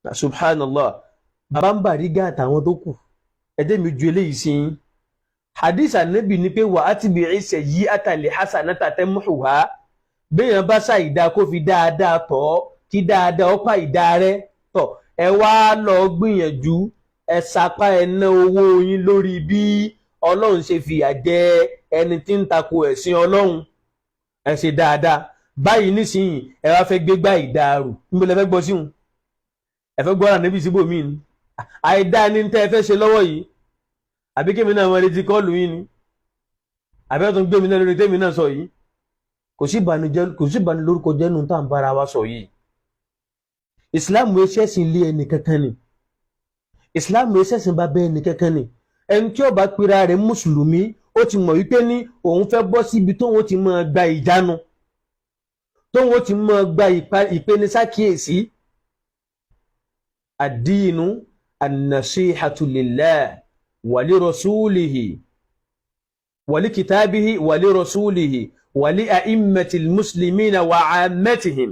Subhanallah, bàbá ń Bàrígà àtàwọn tó kù, ẹjẹ́ mi ju eléyìí sí yín. Hadith Anabi ni pé wà á ti bí ẹsẹ̀ yí àtàlẹ̀ hasanata tamhuha. Béèyàn bá ṣàìdá, kó fi dáadáa tọ́, kí dáadáa ó pa ìdá rẹ̀ tọ́. Ẹ wá lọ gbìyànjú, ẹ sapá, ẹ ná owó yín lórí bí Ọlọ́run ṣe fìyà jẹ ẹni tí ń tako ẹ̀sìn Ọlọ́run. Ẹ ṣe dáadáa báyìí nísìnyí, ẹ wá fẹ́ gbégbá ìdàrú. Níbo lẹ fẹ́ gbọ́ síhun? Ẹ fẹ́ gbọ́ra níbi síbòmíì ni. Àìdá ni tẹ́ ẹ fẹ́ ṣe lọ́wọ́ yìí. Àbí kémi náà máa retí call yín ni? Àbí ẹ̀ tún gbé mi náà lórí tèmi náà sọ yìí? Kò sí ìbànújẹ́, kò sí ìbànúlórúkọ jẹ́nu tá à ń bára wa sọ yìí. Ìsìláàmù ẹsẹ̀sìn ilé ẹnì kankan ni. Ìsìláàmù ẹsẹ̀sìn bá bẹ́ ẹnì kankan ni. Ẹni tí ó bá pera rẹ̀ mùsùlùmí, ó ti mọ̀ wípé ní òun fẹ́ bọ́ síbi tóun ó ti máa gba ìjánu, tóun ó ti máa gba ìpenisákìyèsí. Ad-dinu an-nasihatu lillah wa li rasulihi wa li kitabihi wa li rasulihi wa li a'immatil muslimina wa 'ammatihim.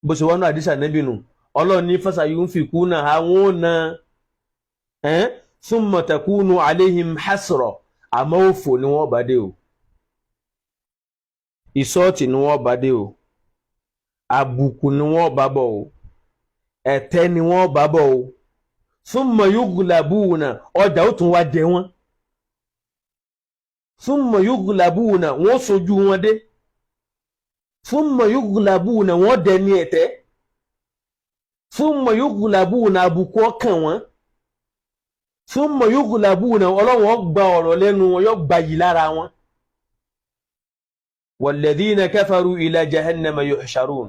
Bó ṣe wọnú àdìsá nẹ́bí nù, Ọlọ́run ní fasayunfikuna, àwọn ò na thumma takunu alayhim hasra. Àmọ́ òfò ni wọ́n bá dé o, ìsọ́ọ̀tì ni wọ́n bá dé o, àbùkù ni wọ́n bá bọ̀ o, ẹ̀tẹ́ ni wọ́n bá bọ̀ o. Thumma yughlabuna, ọjà ó tún wá jẹ wọ́n. Thumma yughlabuna, wọ́n sojú wọn dé. Thumma yughlabuna, wọ́n dẹni ẹ̀tẹ́. Thumma yughlabuna, àbùkù ọkàn wọn. Thumma yughlabuna, Ọlọ́wọ́n gba ọ̀rọ̀ lẹ́nu wọn, yóò gba yìí lára wọn. Walladhina kafaru ila jahannama yuhsharun.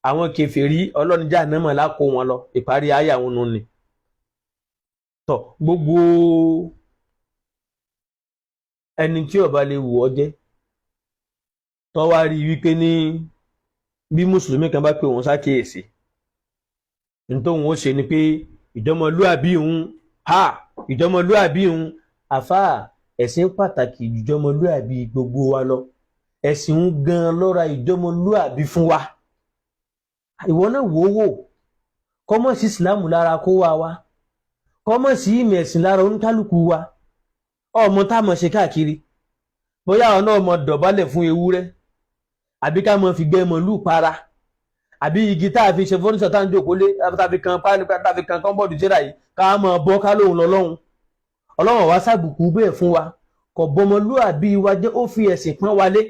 Àwọn kèfèrí, Ọlọ́run jahannama lákó wọn lọ. Ìparí ayé àwọn nù ni. Tọ gbogbo ẹni tí ó bá lè wù ọ́ jẹ́, tó wá rí wípé ní bí mùsùlùmí kan bá pè wọ́n sákèèsí, nítorí òun ó ṣe ni pé ìjọmọlúàbí òun ha, ìjọmọlúàbí òun. Àfáà, ẹ̀sìn pàtàkì ìjọmọlúàbí gbogbo wa lọ. Ẹ̀sìn ń gan lọ́ra ìjọmọlúàbí fún wa. Ìwọ náà wò ó, wò kọ́mọ̀ sí ìsìlámù lára kó wa wá, kọ́mọ̀ sí ìmọ̀ ẹ̀sìn lára oníkálukú wa. Ọmọ tá a mọ̀ ṣe káàkiri, bóyá àwọn náà mọ̀ dọ̀bálẹ̀ fún ewúrẹ́, àbí ká mọ̀ fi gbẹ́ mọ̀lúù para, àbí igi tá a fi ṣe fọ́nísọ̀ tá a ń jókòó lé, tá a fi kan páálí, tá a fi kan kọ́ńbọ̀dù tíra yìí, ká mọ̀ bọ́ ká lóhùn lọ́lọ́hùn. Ọlọ́run wá sábùkù bẹ́ẹ̀ fún wa, kò bọmọlúàbí wa jẹ́, ó fi ẹ̀sìn pọ́n wa lé.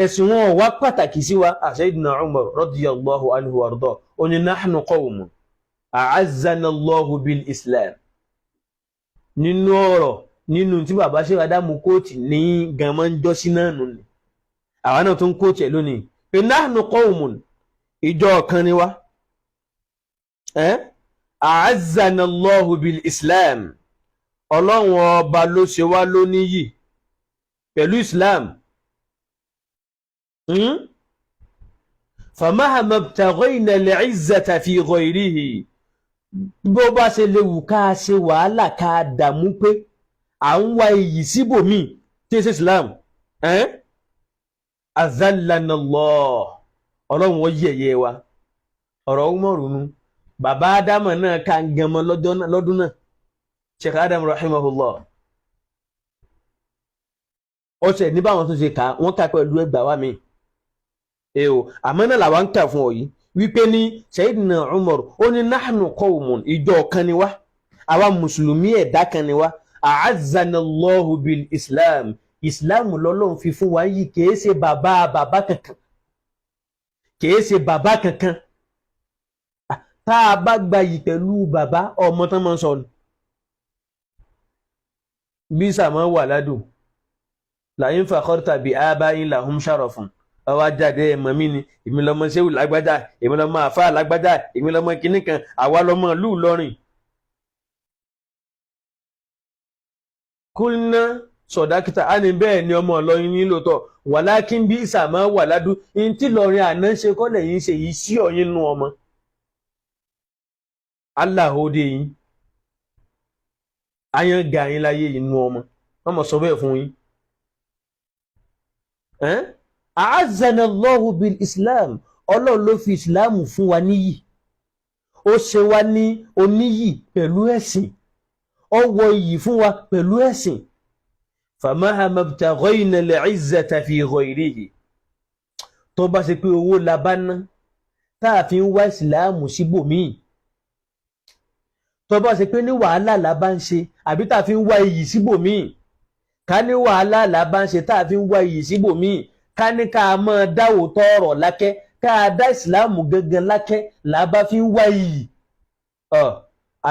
Ẹ̀sìn wọn wá pàtàkì sí wa. Sayyidina Umar radiyallahu anhu warda, ó ní nahnu qawmun a'azzana Allahu bil Islam. Nínú ọ̀rọ̀ nínú tí bàbá ṣe Ádámù quote ní gànmọ́ ń jọ́sí náà nù ni àwa náà tún quote ẹ̀ lónìí pé nahnu qawmun, ìjọ kan ni wá, a'azzana Allahu bil Islam. Ọlọ́run Ọba ló ṣe wá lóníyì pẹ̀lú Islam. Famahama ibtaghayna al-izzata fi ghayrihi, bó bá ṣe lè wù ká ṣe wàhálà, ká dààmú pé à ń wá iyì síbòmíì tí ṣe Islam, azallana Allah, Ọlọ́run ó yẹ̀yẹ́ wa. Ọ̀rọ̀ Umaru nu, bàbá Ádámù náà ká ń gẹmọ lọ́dún náà. Sheikh Adam rahimahullah, ọ̀sẹ̀ ní báwọn tó ṣe kà, wọ́n kà pẹ̀lú ẹgbàá wa mi ẹ o. Àmọ́ náà làwọn ń kà fún ọ yìí wípé ní Sayyidina Umar, ó ní nahnu qawmun, ìjọ kan ni wá, àwa mùsùlùmí ẹ̀dá kan ni wá, a'azzana Allahu bil Islam. Islam lọ́lọ́run fi fún wa yìí, kìí ṣe bàbá bàbá kankan, kìí ṣe bàbá kankan. Tá a bá gba yìí pẹ̀lú bàbá ọmọ tán máa ń sọ ni bí sàmọ́ wà ládùn làyín fakharta bí abáyín lahum sharafun. Ọwọ́ ajáde, ẹ̀mọ́ mi ni, èmi lọ́mọ sẹ́wù lágbájá, èmi lọ́mọ àfa lágbájá, èmi lọ́mọ kinní kan, àwa lọ́mọ ìlú Ìlọrin. Kúlná sọ̀dákítà á ní bẹ́ẹ̀ ni, ọmọ Ìlọrin ní lóòótọ́, wàlákín bí ìsàmọ́ wà ládùn ní tí Ìlọrin àná ṣe kọ́lẹ̀ yìí ṣe yìí sí ọ̀yìn nù ọmọ. Aláhóde yín ayan ga yín láyé yìí nù ọmọ, wọ́n mọ̀ sọ bẹ́ẹ̀ fún yín. A'azzana Allahu bil Islam. Ọlọ́run ló fi ìsìláàmù fún wa níyì, ó ṣe wá ní oníyì pẹ̀lú ẹ̀sìn, ó wọ iyì fún wa pẹ̀lú ẹ̀sìn. Famahama btaghayna al-izzata fi ghayrihi, tó bá ṣe pé owó la bá ná tá a fi ń wá ìsìláàmù síbòmíì, tó bá ṣe pé ní wàhálà la bá ń ṣe àbí tá a fi ń wá iyì síbòmíì, ká ní wàhálà la bá ń ṣe tá a fi ń wá iyì síbòmíì, ká ní ká máa dáwò tọrọ lákẹ́, ká dá ìsìláàmù gangan lákẹ́ là bá fi ń wá iyì.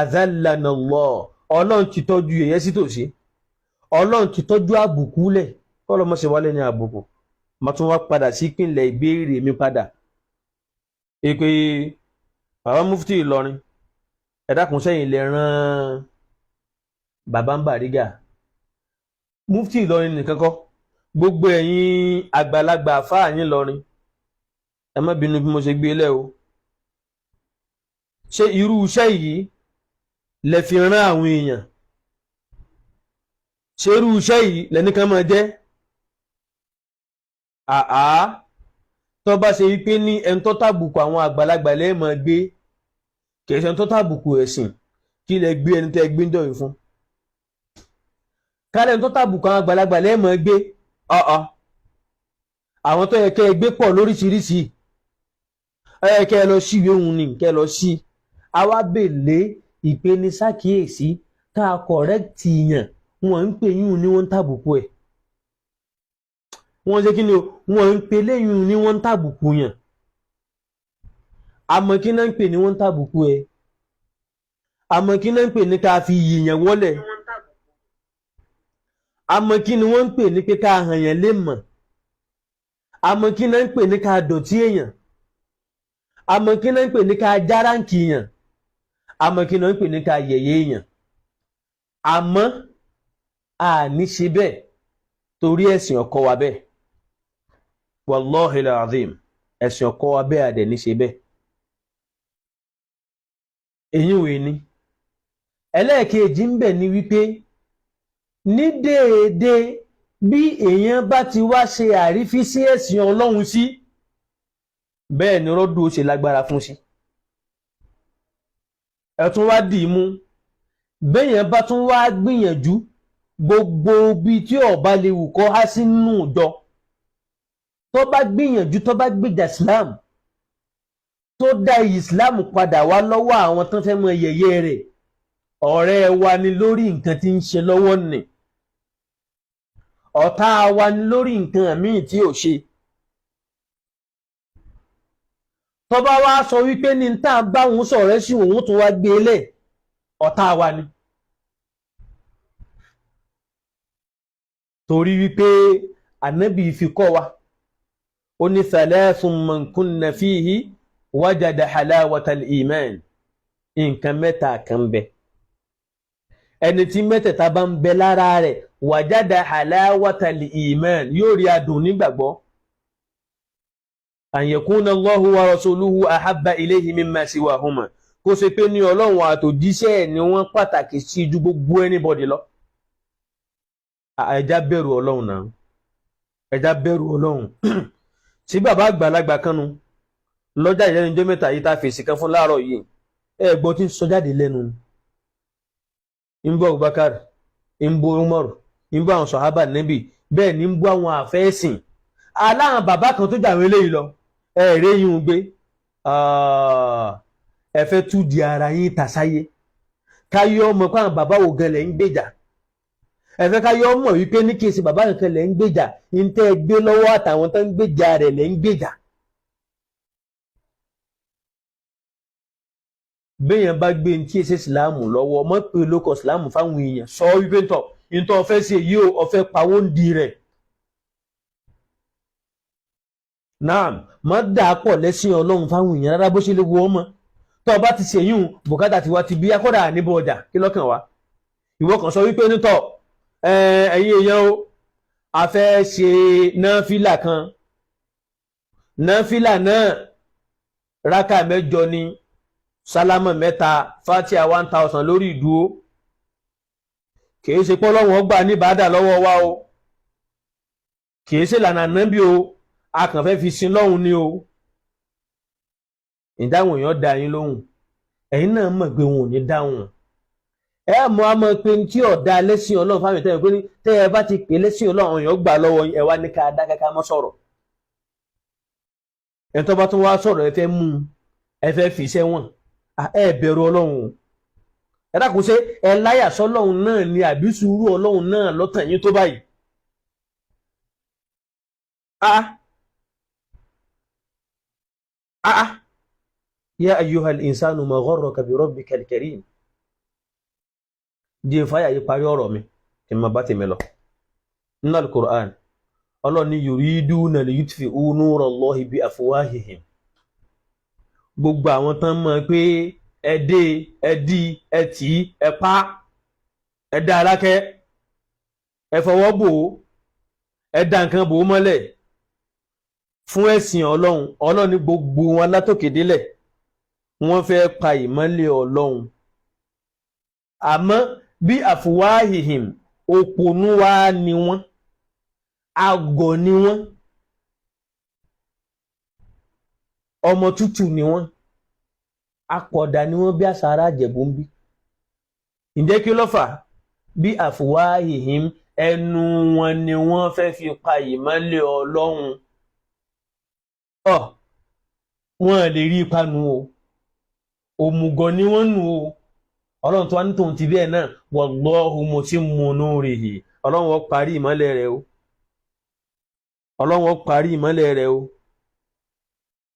Azallana Allah, Ọlọ́run ti tọ́jú yẹ̀yẹ́ sí tòsí, Ọlọ́run ti tọ́jú àbùkù lẹ̀, kọ́lọ́ mọ́ ṣe wálé ní àbùkù. Mo tún wá padà sí ìpínlẹ̀ ìbéèrè mi padà pé bàbá mufti Ìlọrin, ẹ dákun, sẹ́yìn lè rán bàbá ń Bàrígà? Mufti Ìlọrin nìkan kọ́, gbogbo ẹ̀yin àgbàlagbà àfáà yín lọrin, ẹ má bínú bí mo ṣe gbé lẹ́ o. Ṣé irú iṣẹ́ yìí lẹ fi rán àwọn èèyàn? Ṣé irú iṣẹ́ yìí lẹ́nìkan máa jẹ́? Àá tó bá ṣe wípé ní ẹni tó tàbùkù àwọn àgbàlagbà lẹ́ẹ̀mọ́ gbé, kì í ṣe ẹni tó tàbùkù ẹ̀sìn, kí lẹ gbé ẹni tẹ́ gbé ń dọ̀yìn fún? Kálẹ̀ ẹni tó tàbùkù àwọn àgbàlagbà lẹ́ẹ̀mọ́ gbé, ọ̀ọ́ àwọn tó yẹ kẹ́ ẹ gbé pọ̀ lóríṣiríṣi, ẹ yẹ kẹ́ ẹ lọ sí ìwé òun ni kẹ́ ẹ lọ sí. Àwa bèlè ìpenisákìyèsí ká correct yàn, wọ́n ń pè yín ní wọ́n ń tàbùkù ẹ̀. Wọ́n ṣe kí ni o? Wọ́n ń pè léyìn ní wọ́n ń tàbùkù yàn. Àmọ́ kí náà ń pè ní wọ́n ń tàbùkù ẹ̀? Àmọ́ kí náà ń pè ní ká fi yìnyàn wọlẹ̀? Àmọ́ kí ni wọ́n ń pè ní pé ká hàn yàn lè mọ̀? Àmọ́ kí náà ń pè ní ká dọ̀tí èèyàn? Àmọ́ kí náà ń pè ní ká járáǹkì yàn? Àmọ́ kí náà ń pè ní ká yẹ̀yẹ́ èèyàn? Àmọ́ a ní ṣe bẹ́ẹ̀ torí ẹ̀sìn ọkọ wa bẹ́ẹ̀. Wallahi alazim, ẹ̀sìn ọkọ wa bẹ́ẹ̀, àdẹ̀ ní ṣe bẹ́ẹ̀. Èyí wèé ni. Ẹlẹ́ẹ̀kejì ń bẹ̀ ni wípé ní déédéé bí èèyàn bá ti wá ṣe àrífísí ẹ̀sìn Ọlọ́run sí, bẹ́ẹ̀ ni rọ́dù ó ṣe lágbára fún sí. Ẹ tún wá dì í mú, béèyàn bá tún wá gbìyànjú gbogbo ibi tí ọba lè wù kọ́ há sínú ìjọ, tó bá gbìyànjú, tó bá gbèjà Islam, tó dá Islam padà wá lọ́wọ́ àwọn tó fẹ́ mọ yẹ̀yẹ́ rẹ̀, ọ̀rẹ́ wa ni lórí nǹkan tí ń ṣe lọ́wọ́ nì, ọ̀tá wa ni lórí nǹkan míì tí ò ṣe. Tó bá wá sọ wípé ní tá a bá òun sọ̀rẹ́ sí, òun tún wá gbé lẹ̀, ọ̀tá wa ni. Torí wípé ànábì fi kọ́ wa, ó ní thalathun man kunna fihi wajada halawatal iman. Nǹkan mẹ́ta kan bẹ, ẹni tí mẹ́tẹ̀ẹ̀ta bá ń bẹ lára rẹ̀, wajada halawatal iman, yóò rí adùn nígbàgbọ́. An yakuna Allahu wa rasuluhu ahabba ilayhi mimma siwahuma, kó ṣe pé ní Ọlọ́run àtòjíṣẹ́ ẹ̀ ni wọ́n pàtàkì sí ju gbogbo anybody lọ. Ẹja bẹ̀rù Ọlọ́run náà, ẹja bẹ̀rù Ọlọ́run. Tí bàbá àgbàlagbà kan nu lọ́jà ìlẹ́nujọ́ mẹ́ta yìí tá a fèsì kan fún láàárọ̀ yìí, ẹ gbọ́ tí ń sọ jáde lẹ́nu, ń bú Abubakar, ń bú Umar, ń bú àwọn sọ̀hábà nẹ́bì, bẹ́ẹ̀ ni ń bú àwọn àfẹ́sìn aláwọn bàbá kan tó jà àwọn eléyìí lọ. Ẹ rẹ́ yín gbé, ẹ fẹ́ tú di ara yín tàsáyé, káyọ́ ọmọ pé àwọn bàbá wo gan lẹ̀ ń gbèjà. Ẹ fẹ́ káyọ́ ọmọ wípé ní kí èsì bàbá kankan lẹ̀ ń gbèjà, ń tẹ́ ẹ gbé lọ́wọ́ àtàwọn tó ń gbèjà rẹ̀ lẹ̀ ń gbèjà. Béèyàn bá gbé ní tí èsì ìsìláàmù lọ́wọ́, mọ́ pé lóko ìsìláàmù fáwọn èèyàn, sọ wípé ntọ́ ntọ́ ọ̀fẹ́ sí èyí o, ọ̀fẹ́ pawó ń di rẹ̀. Naam, mọ́ dà á pọ̀ lẹ́sìn Ọlọ́run fáwọn èèyàn rárá bó ṣe lè wo ọmọ. Tó o bá ti ṣèyún, bùkátà tiwa ti bí akọ́dà níbo ọjà kí lọ́kàn wa. Ìwọ kan sọ wípé nítọ̀ ẹ̀yin èèyàn o, a fẹ́ ṣe náfìlà kan, náfìlà náà rákà 8 ni, sálámà 3, fatia 1000 lórí ìdúró. Kìí ṣe pọ́lọ́wọ́n gbà ní bàdà lọ́wọ́ wa o, kìí ṣe lànà nábì o, a kàn fẹ́ fi sin lọ́hùn ni o. Ìdáhùn èèyàn dá yín lóhùn, ẹ̀yin náà mọ̀ pé wọn ò ní dáhùn. Ẹ mọ̀ á mọ̀ pé tí ọ̀dà lẹ́sìn Ọlọ́run fáwọn ìtẹ́wọ̀n pé ní tẹ́ ẹ bá ti pè lẹ́sìn Ọlọ́run, èèyàn gbà lọ́wọ́ yín. Ẹ wá ní ká dákẹ́, ká mọ́ sọ̀rọ̀. Ẹ tó bá tún wá sọ̀rọ̀, ẹ fẹ́ mú un, ẹ fẹ́ fi sẹ́wọ̀n. Ẹ bẹ̀rù Ọlọ́run o. Ẹ dákun, ṣé ẹ láyà sọ́lọ́run náà ni, àbí sùúrù Ọlọ́run náà lọ́tàn yín tó báyìí? Ah ah, ya ayyuhal insanu ma gharraka bi rabbikal karim. Díẹ̀ fáyà yìí parí ọ̀rọ̀ mi, kí n máa bá tèmi lọ. Nínú Al-Qur'an, Ọlọ́run ní yuriduna liyutfi'u nurallahi bi afwahihim. Gbogbo àwọn tán mọ̀ pé ẹ dé, ẹ dí, ẹ tì í, ẹ pa, ẹ dá alákẹ́, ẹ fọwọ́ bò ó, ẹ dá nǹkan bò ó mọ́lẹ̀ fún ẹ̀sìn Ọlọ́run, Ọlọ́run ní gbogbo wọn látòkè délẹ̀, wọ́n fẹ́ pa ìmọ́lẹ̀ Ọlọ́run, àmọ́ bí afwahihim, òpònú wa ni wọ́n, àgọ̀ ni wọ́n, ọmọ tútù ni wọ́n, akọ̀dà ni wọ́n, bí àṣà ará Ìjẹ̀bú ń bí. Ǹjẹ́ kí ló fà? Bí afwahihim, ẹnu wọn ni wọ́n fẹ́ fi pa ìmọ́lẹ̀ Ọlọ́run. Ọ wọ́n lè rí ipa nu o, òmùgọ̀ ni wọ́n nu o. Ọlọ́run tó wá ní tòun ti bẹ́ẹ̀ náà, wallahu mutimmu nurihi, Ọlọ́run ó parí ìmọ́lẹ̀ rẹ̀ o. Ọlọ́run ó parí ìmọ́lẹ̀ rẹ̀ o.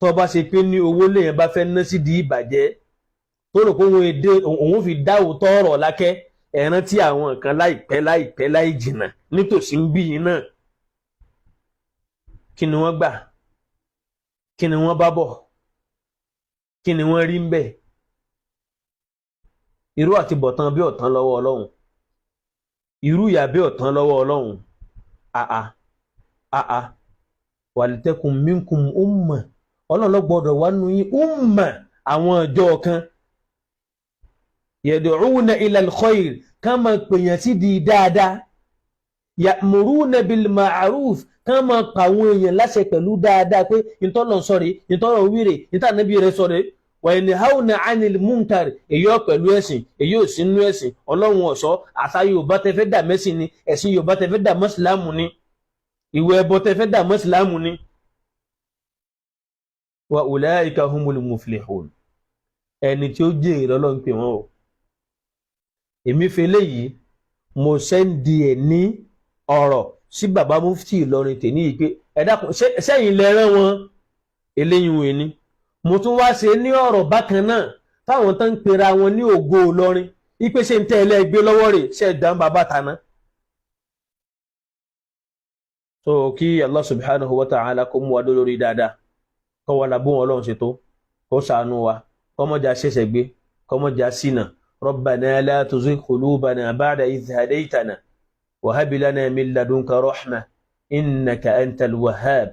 Tó bá ṣe pé ní owó lèèyàn bá fẹ́ ná sí di ìbàjẹ́, tó rò pé òun fi dá òótọ́ ọ̀rọ̀ lákẹ́, ẹ̀ràn tí àwọn nǹkan láìpẹ́ láìpẹ́ láì jìnnà nítòsí ń bí yìí náà, kí ni wọ́n gbà? Kí ni wọ́n bá bọ̀? Kí ni wọ́n rí ń bẹ̀? Irú àti bọ̀tán bí ọ̀tán lọ́wọ́ Ọlọ́run, irú ìyà bí ọ̀tán lọ́wọ́ Ọlọ́run. Àà àà, walitakun minkum umma, Ọlọ́run ló gbọ́dọ̀ wà nù yín, umma, àwọn ìjọ kan, yad'una ila al-khayr, ká máa pèèyàn sí di dáadáa, ya'muruna bil ma'ruf, ká máa pa àwọn èèyàn láṣẹ pẹ̀lú dáadáa pé ìtọ́lọ̀ sọ̀rọ̀, ìtọ́lọ̀ wíre, ìtànàbí rẹ̀ sọ̀rọ̀, wa yanhauna 'anil munkar. Èyí ọ̀ pẹ̀lú ẹ̀sìn, èyí ò sínú ẹ̀sìn Ọlọ́run ọ̀sọ́. Àṣà Yorùbá tẹ fẹ́ dà mẹ́sìn ni, ẹ̀sìn Yorùbá tẹ fẹ́ dà mọ́sílámù ni, ìwé ẹbọ tẹ fẹ́ dà mọ́sílámù ni. Wa ulaika humul muflihun. Ẹni tí ó jèrè lọ́lọ́run pè wọ́n o. Èmi fi eléyìí, mo send ẹ̀ ní ọ̀rọ̀ sí bàbá mufti Ìlọrin tèmi yìí pé ẹ dákun, sẹ́yìn lẹ rán wọn eléyìí wọn ni. Mo tún wá ṣe ní ọ̀rọ̀ bákan náà táwọn tán ń pera wọn ní ògo Ìlọrin ipe ṣe ń tẹ́ ẹ lẹ́gbẹ́ lọ́wọ́ rẹ̀ ṣe dán bàbá tàná. So kí Allah subhanahu wa ta'ala kó mú wa dó lórí dáadáa, kó wà lábó wọn Ọlọ́run ṣètò, kó ṣàánú wa, kọ́mọ́jà ṣẹ̀ṣẹ̀ gbé, kọ́mọ́jà ṣìnà. Rabbana la tuzigh qulubana ba'da idh hadaytana wa hab lana min ladunka rahmah innaka antal wahhab.